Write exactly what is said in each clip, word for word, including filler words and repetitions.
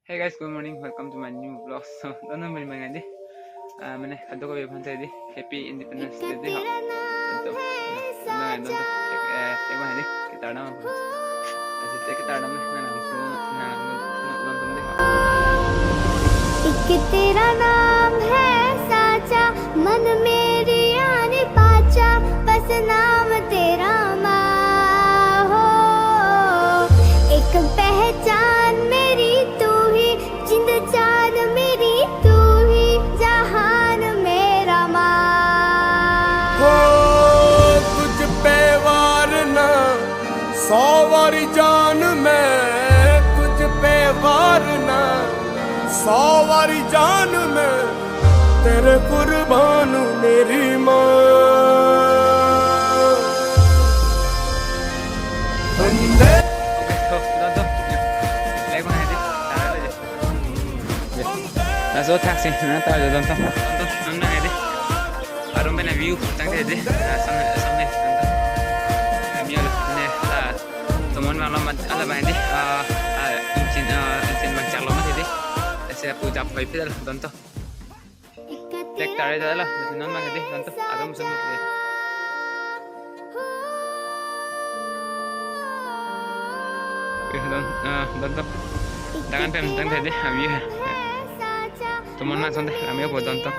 Hey guys, good morning. Welcome to my new vlog. So, don't know many many di. Ah, mane, kadokave aphan ta di. Happy Independence Day di ho. Tonto. Tonto, tonto. Eh, eh, mane di. Kitar nam. Ase te kitar nam na nam tu, na nam tu, na nam tu di ho. एक तेरा नाम है साचा, मन मेरी आने पाचा, बस नाम तेरा माँ हो। एक पहचान मेरी तू ही, जिंद जान मेरी तू ही, जहान मेरा माँ। हो, तुझ पे वार ना, सौ वारी जान मैं तुझ पे वार ना, सौ वारी जान मैं तेरे कुर्बान हूँ मेरी माँ। वंदे। Okay, so, tonto. Like mana di? Laso thaksi, na ta tonto. Tonto, non bang di. Arum pen view tangte di. Ah, samne, samne, tonto. Kami alo, ne, ah, tomon bang lo mat, ala bang di. Ah, ah, insin, ah, insin bang chak lo mat di. Ase pu jap hoi pidal, tonto. Tek tare jala, non bang di, tonto. Arum sumut di. Eh, don, ah, tonto. Dangan pen tangte di, kami. Tomon na sonte, kami ko tonto.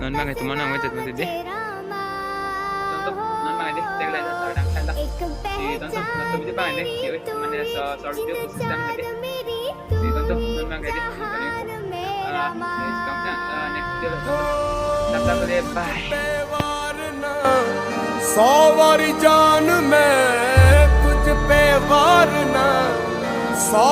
Non bang tomon na ngai tet mati di. Tonto, non bang di, tek lai, tek lai, tek lai. Di tonto, tonto video bang di, di, mane so, short video system di. Di tonto, non bang di, kami ko. Ah, di, sekarang, ah, next video lah. Tata, bye. सौ वारी जान मैं तुझ पे वार ना, सौ